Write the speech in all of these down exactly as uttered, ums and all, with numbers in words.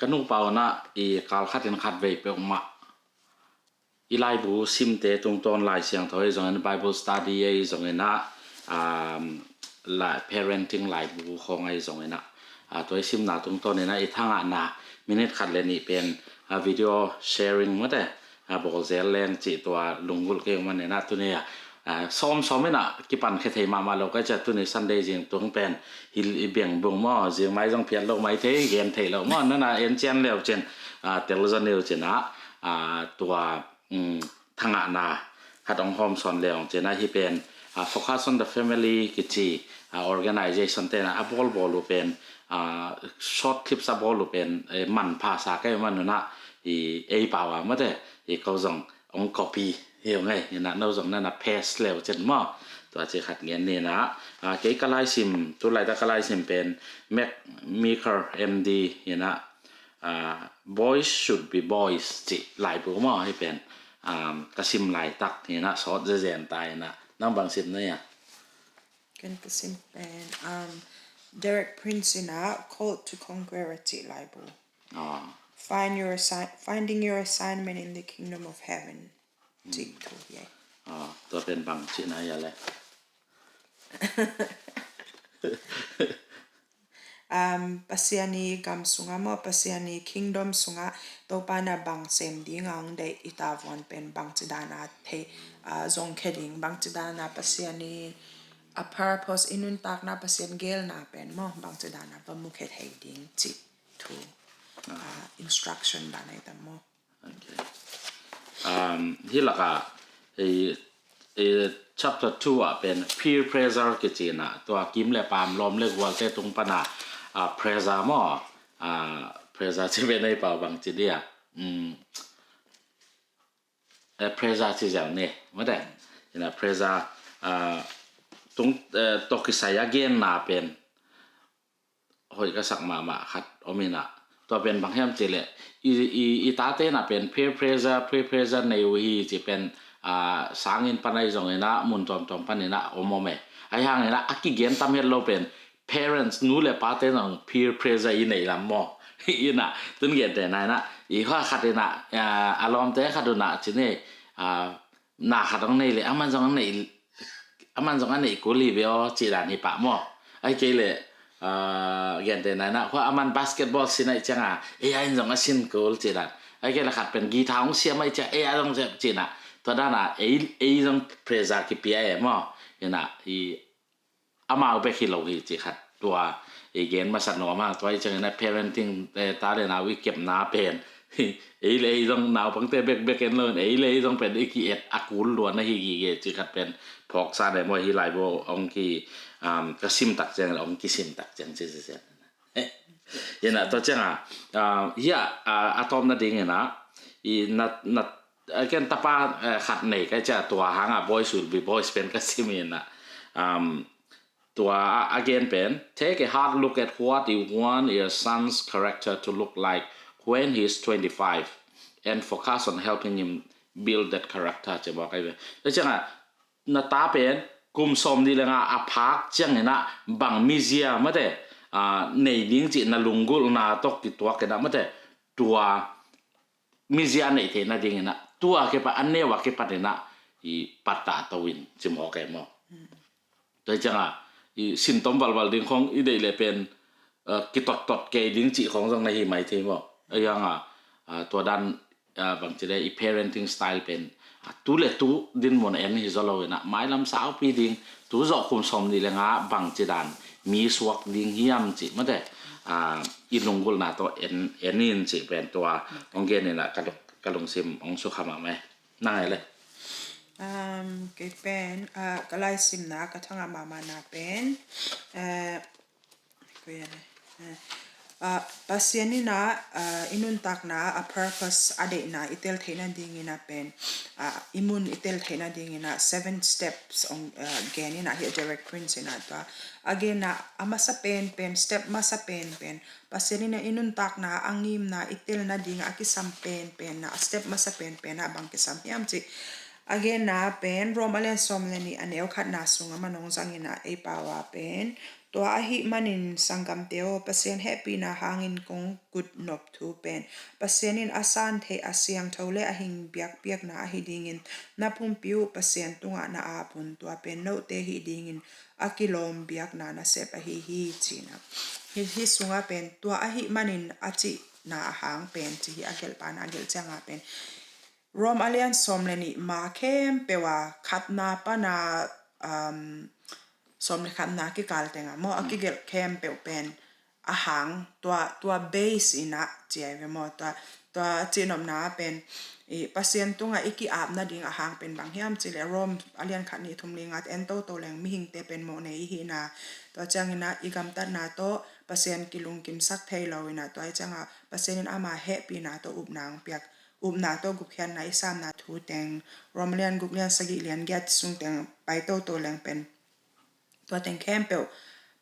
ka nupa un ah i kal khat in khat vei peuhmah i laibu simte tungtawn Lai Siangtho ahi zongin, Bible study ahi zongin ah, um, la, parenting laibu khawng ahi zongin ah, ah, tua i simna tungtawn in ah i thangahna minute khat le nih pen, ah, video sharing mate, ah, bawl zel leng cih tua lunggulh kei uh manin ah tuni ah, ah, sawmsawm in ah kipan khia thei mahmah lo ka hih ciang tuni Sunday zing tung pen hi i beng bung maw, zing mai zong phiat lo mai thei, gen thei lo maw, nana en cian leu cin, ah, tel zaw ni uh cin ah, ah, tua, um, thangahna khat hong hawmsawn leu cin ah hih pen, ah, Focus on the Family kici, ah, organization te in ah a bawlbawl uh pen, ah, short clips a bawl uh pen, eh, manpha sa kei uh man un ah i ei pau a mate, i ko zong hong copy hi ung ei, in ah no zong nana paste leu cin maw. Tua ci khat ngen ni in ah, ah, kei ka laisim, tu laitak ka laisim pen Mac Meeker M D in ah, ah, Boys Should Be Boys cih laibu maw, hih pen, um, ka sim laitak in ah sawt zezen ta in ah, nang bang sim na hia? Ken ka sim pen, um, Derek Prince in ah Called to Conquer a cih laibu. Ah. Find your assi-, Finding Your Assignment in the Kingdom of Heaven. Cih thu hi ei. Ah, tua pen bang cihna hia le? Um, Pasian i gam sungah maw, Pasian i kingdom sungah Topa in ah bang sem ding a hong deih, i tavuan pen bangci dan a thei, ah, zongkhia ding, bangci dan a Pasian i a purpose, i nuntakna, Pasian geelna pen maw, bangci dan a va mukhia thei ding cih thu, ah, instruction dan ahi tam maw. Okay. Um, hih lakah, eh, eh, chapter two ah pen peer pressure kici in ah, tua kim le pam, lawm le gualte tung pan a, ah, pressure maw, ah, pressure ci pen ei pau bang ci dia. Um, eh, pressure ci ziau ni, mate. In ah pressure, ah, tung, eh, tawh kisai a genna pen hoih ka sak mahmah khat om in ah, tua pen bang hiam cih leh, i, i, i tate in ah pen peer pressure, peer pressure nei uh hi cih pen, ah, sanginn pan ahi zongin ah, mun tuamtuam pan in ah om om e. Ahi hangin ah a kigen tam het lo pen parents, nu le pate in ah peer pressure i neih lam maw. In ah tun gente na in ah, i hua khat in ah, ah, a lawmte khat un ah ci ni, ah, na khat hong nei leh, aman zong hong nei, aman zong a neih kul hi ve aw, cih dan hi pah maw. Ahih kei leh, ah, gente na in ah, hua aman basketball sin ahih ciang a, ei a in zong a sin kul cih dan. Ahih kei leh khat pen guitar hong siam ahih ciang, ei a zong siam cih na. Tua dan a, ei, ei zong pressure kipia e maw. In ah, i amau bek hi lo hi cih khat tua i gen masa nuam hang, tua ahih ciangin ah parenting, eh, ta le nau i kepna pen, ei le ei zong naupangte bekbek en lo in, ei le ei zong pen i ki-et a kul lua na hi gige cih khat pen phawksa ne maw, hih laibu hong ki, um, ka sim tak ciangin hong kisim tak ciang ci ci ci. In ah tua ciang a, ah, hih a, ah, a tawpna ding in ah, i na, na, ah, ken tapa, eh, khat nei ka hih ciang a, tua hang a Boys Will Be Boys pen ka sim in ah, um, tua a, a gen pen, take a hard look at what you want your son's character to look like when he is twenty-five and focus on helping him build that character, ci mawk ahi ve. Tua ciang a, na ta pen kum sawmnih le nga a phak ciangin ah bang mizia mate, ah, nei ding cih na lunggulhna tawh kituak in ah mate, tua mizia a neih theih nadingin ah, tua kipat, a neu a kipatin ah i pattah to in, ci mawk e maw. Tua hi ciang a, i sintom valval ding khawng i deih leh pen, eh, kitottot kei ding cih khawng zong na hi mai thei maw. Ahi hang a, ah, tua dan, ah, bangci le i parenting style pen, ah, tu le tu dinmun en hi zaw lo in ah, mailam saupi ding, tu zawh kum sawmnih le nga bangci dan mi suak ding hiam cih mate, ah, i lunggulhna tawh en, en in cih pen tua hong gen in ah ka lung, ka lungsim hong sukha mahmah e. Nang e le. Um, kei pen, ah, ka laisimna, ka thangah mahmahna pen, eh, koi a le, eh, ah, Pasian in ah, ah, i nuntakna, a purpose, a deihna i tel theih nadingin ah pen, ah, i mun i tel theih nadingin ah seven steps hong, ah, gen in ah, hi a Derek Prince in ah tua a genna, a masa penpen, step masa penpen, Pasian in ah i nuntakna, a ngimna i tel nading a kisam penpen ah, a step masa penpen ah bang kisam hiam cih a genna pen Rom a lian sawm le nih, a neu khatna sungah man hong zang in ah, ei pau a pen Tua ahih manin sanggamte aw, Pasian hehpihna hangin kong kut nop thu pen Pasian in a san theih, a siangtho le a hing biakpiakna ahi dingin na pumpi uh Pasian tungah na ap un, tua pen note hih dingin a kilawm biakna nasep ahi hi, ci-in ah. Hih, hih sungah pen tua ahih manin a cihna a hang pen, ci hi a gelh pan a gelh ciangah pen Rom a lian sawm le nih ma khempeuh a khatna pana, um, sawm le khatna kikal tengah maw, a kigelh khempeuh pen a hang, tua, tua base in ah ci ai ve maw, tua, tua cihnopna pen i Pasian tungah i ki-ap nading a hang pen bang hiam cih leh Rom a lian khat nih thum li nga en toto leng mihingte pen mawhnei i hihna, tua ciangin ah i gamtatna tawh Pasian kilungkimsak thei lo in ah, tua hi ciangah Pasian in ama hehpihna tawh upna hong piak, upna tawh gupkhiatna i samna thu teng, Rom lian guk lian sagih lian giat sung teng pai toto leng pen tua teng khempeuh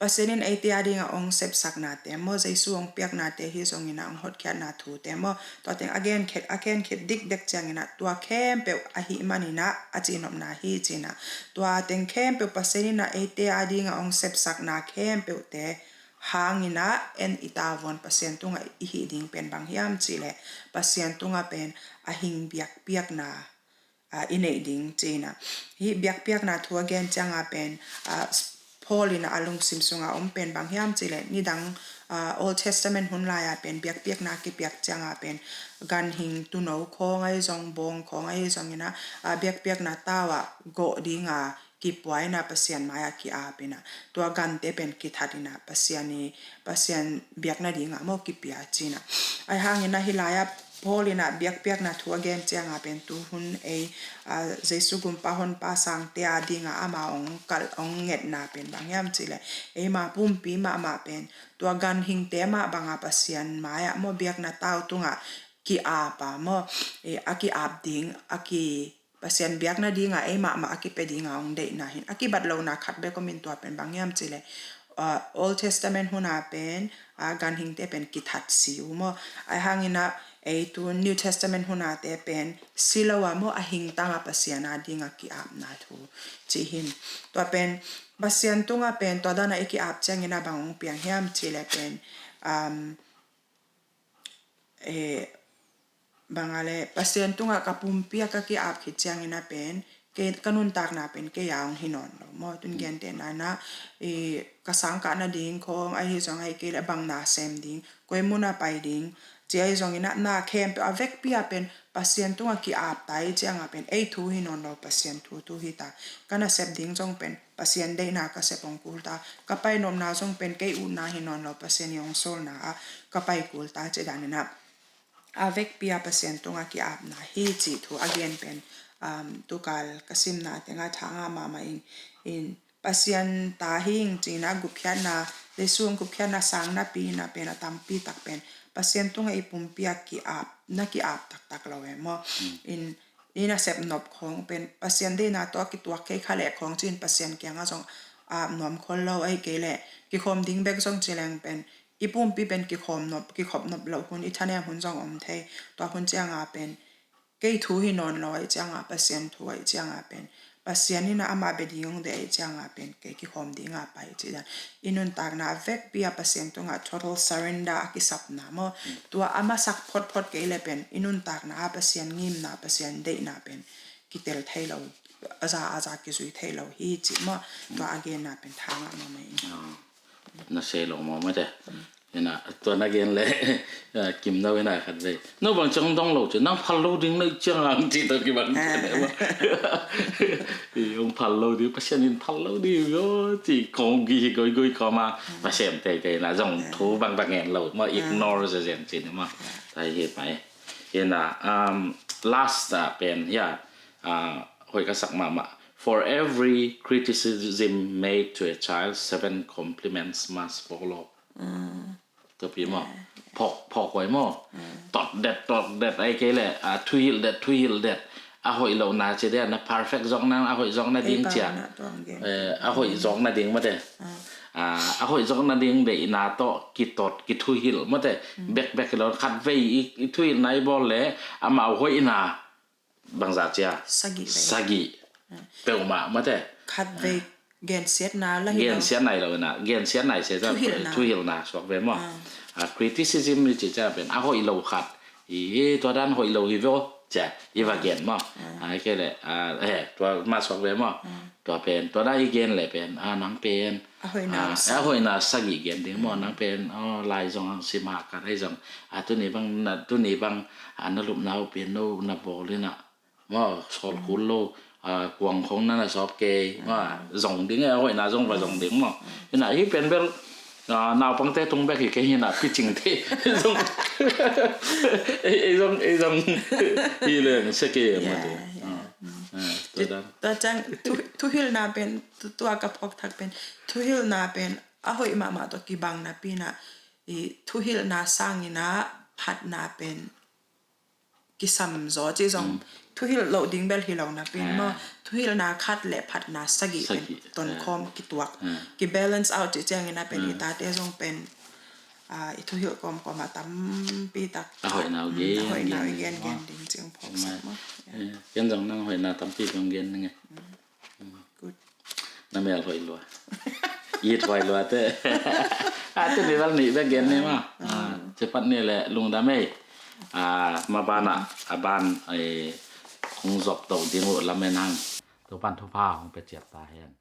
Pasian in eite a dingah hong sepsaknate maw, Jesu hong piaknate hi zongin ah hong hotkhiatna thute maw, tua teng a gen khit, a gen khit dikdek ciangin ah tua khempeuh ahih manin ah a cihnopna hi, ci-in ah. Tua teng khempeuh Pasian in ah eite a dingah hong sepsakna khempeuhte hangin ah en i tavuan Pasian tungah i hih ding pen bang hiam cih leh Pasian tungah pen a hing biakpiakna, ah, i neih ding, ci-in ah. Hih biakpiakna thu a gen ciangah pen, ah, Paul in ah a lungsim sungah om pen bang hiam cih leh nidang, ah, Old Testament hun lai-ah pen biakpiakna kipiak ciangah pen ganhing tuuno khawng ahi zong, bawng khawng ahi zongin ah, ah, biakpiakna tau ah gawh ding a kipua in ah Pasian mai-ah ki-ap in ah, tua gante pen kithat in ah Pasian i, Pasian biak nadingah maw kipia, ci-in ah. Ahi hangin ah hih lai-ah Paul in ah biakpiakna thu a gen ciangah pen tuhun ei, ah, Jesu gumpa honpa sangte a dingah ama hong kalh, hong ngetna pen bang hiam cih leh eima pumpi mahmah pen tua ganhingte mah bangah Pasian mai-ah maw biakna tau tungah ki-ap a maw, eh, a ki-ap ding, a ki Pasian biak nadingah ei mahmah a kipia dinga hong deihna hi in, a kibat lohna khat bek om in, tua pen bang hiam cih leh, ah, Old Testament hun a pen, ah, ganhingte pen kithat si uh maw. Ahi hangin ah ei tu New Testament hun a te pen si lo a maw, a hingtang a Pasian a dinga ki-apna thu ci hi in. Tua pen Pasian tungah pen tua dan a i ki-ap ciangin ah bang hong piang hiam cih leh pen, um, eh, bang a leh Pasian tungah ka pumpi a ka ki-ap khit ciangin ah pen kei, ka nuntakna pen kei a hong hi nawn lo maw. Tun gentehna in ah, eh, ka sang kah nading khawng ahi zong, ahih kei leh bang na sem ding, koi mun a pai ding, ci ahi zongin ah na khempeuh a vekpi a pen Pasian tungah ki-ap ta i ciangah pen ei thu hi nawn lo, Pasian thu thu hi ta. Ka nasep ding zong pen Pasian deihna ka sep hong kul ta, ka pai nopna zong pen kei utna hi nawn lo, Pasian i hong sawlna ah ka pai kul ta, cih danin ah a vekpi a Pasian tungah ki-apna hi cih thu a gen pen, um, tukal ka simna tengah tha ngah mahmah ing. In Pasian ta hi ing ci-in ah gupkhiatna, Jesu hong gupkhiatna sang napi in ah pen a tampi tak pen Pasian tungah i pumpi a ki-ap, na ki-ap taktak lo e maw. In i nasep nop khawng pen Pasian deihna tawh a kituak kei kha leh khawng ci-in Pasian kiangah zong ap nuam khol lo, ahih kei leh kikhawm ding bek zong ci leng pen i pumpi pen kikhawm nop, kikhop nop loh hun, i thanem hun zong om thei. Tua hun ciangah pen kei thu hi nawn lo ahih ciangah, Pasian thu ahih ciangah pen Pasian in ah amah bia ding hong deih ahih ciangah pen kei kikhawm dinga pai, cih dan. I nuntakna a vekpi a Pasian tungah total surrender a kisapna maw. Tua a masak photphot kei leh pen i nuntakna a Pasian ngimna, Pasian deihna pen kitel thei lo, a za a za kizui thei lo hi cih maw. Tua a genna pen tha ngah mahmah ing. Ah, na sei lo maw mate. Ina, tua na gen leh, ah, Kim no ina khat vei. No bang ciang dong lo ci, nang phal lo ding na ciang ang ci tawh kibang ci. I hong phal lo ding, Pasian in phal lo ding, yo, ci kong gi goi goi koma, Pasian tei tei na zong thu bang bang ngen lo, maw ignore zen zen ci ni maw. Tua hi pai. Ina, um, last, ah, pen, ya, ah, hoih ka sak mahmah. For every criticism made to a child, seven compliments must follow. Tua pi maw. Phawk, phawk hoih maw. Tot det, tot det, ahih kei leh, ah, thuhilh det, thuhilh det. A hoih lohna ci dia na perfect zawk nang, a hoih zawk nading cia. Eh, a hoih zawk nading mate. Ah, a hoih zawk nading deihna tawh kitot, kithuhilh mate. Bekbek hi lo, khat vei i, i thuhilhna i bawl leh amau hoihna bangzah cia. Sagih vei. Sagih. Peuhmah mate. Khat vei Gensiatna la hi lo. Gensiatna hi lo ina, gensiatna hi se zan thuhilhna, thuhilhna suak ve maw. Ah. Ah, criticism i ci ciang pen a hoih lo khat. I, tua dan hoih lo hi ve aw. Cia, i va gen maw. Ah. Ah, kei le, ah, eh, tua mah suak ve maw. Ah. Tua pen, tua dan i gen le pen, ah, nang pen. A hoihna, ah, sagih, a hoihna sagih gen ding maw, ah, nang pen, oh, lai zong sim hak khat ahi zong. Ah, tuni bang, na, tuni bang, ah, na lupna uh pen no, na bawl ina. Maw, sawt kul lo, ah, kuang khong na na sawp kei, maw, zong ding e, a hoihna zong va zong ding maw. Ina, hi pen bel, ah, naupangte tung bek hi kei hi ina, picingte. Zong, ei, ei zong, ei zong, hi leng se kei maw te. Yeah, yeah. Ah, ah, tua dan. Tua ciang, thu, thuhilhna pen, tu, tua ka phawk thak pen, thuhilhna pen, a hoih mahmah tawh kibang napi ina, i thuhilhna sang ina, phatna pen, kisam zaw ci zong, mm, thuhilh loh ding bel hi lo napi in maw, ah, thuhilhna khat le phatna sagih pen, sagih, tonkhawm, ah, kituak, ah, ki balance out ci ciangin a pen, ah, i tate zong pen, ah, i thuhilh kawmkawm a tampi tak, a hoihna uh, mm, gen, a hoihna uh gen, gen, gen, ah, ding ci ong phawk sak maw. Eh, ken zong nang hoihna tampi ong gen ning e. Mm. Good. Na mel hoih lua. It hoih lua te. A, tuni bel nih bek gen ni maw. Ah. Ah, ci phat ni le lungdam ei. Ah, maban ah, a ban, eh, hong zop to ding uh lamen hang. Topa'n thupha hong pia ciat ta hen.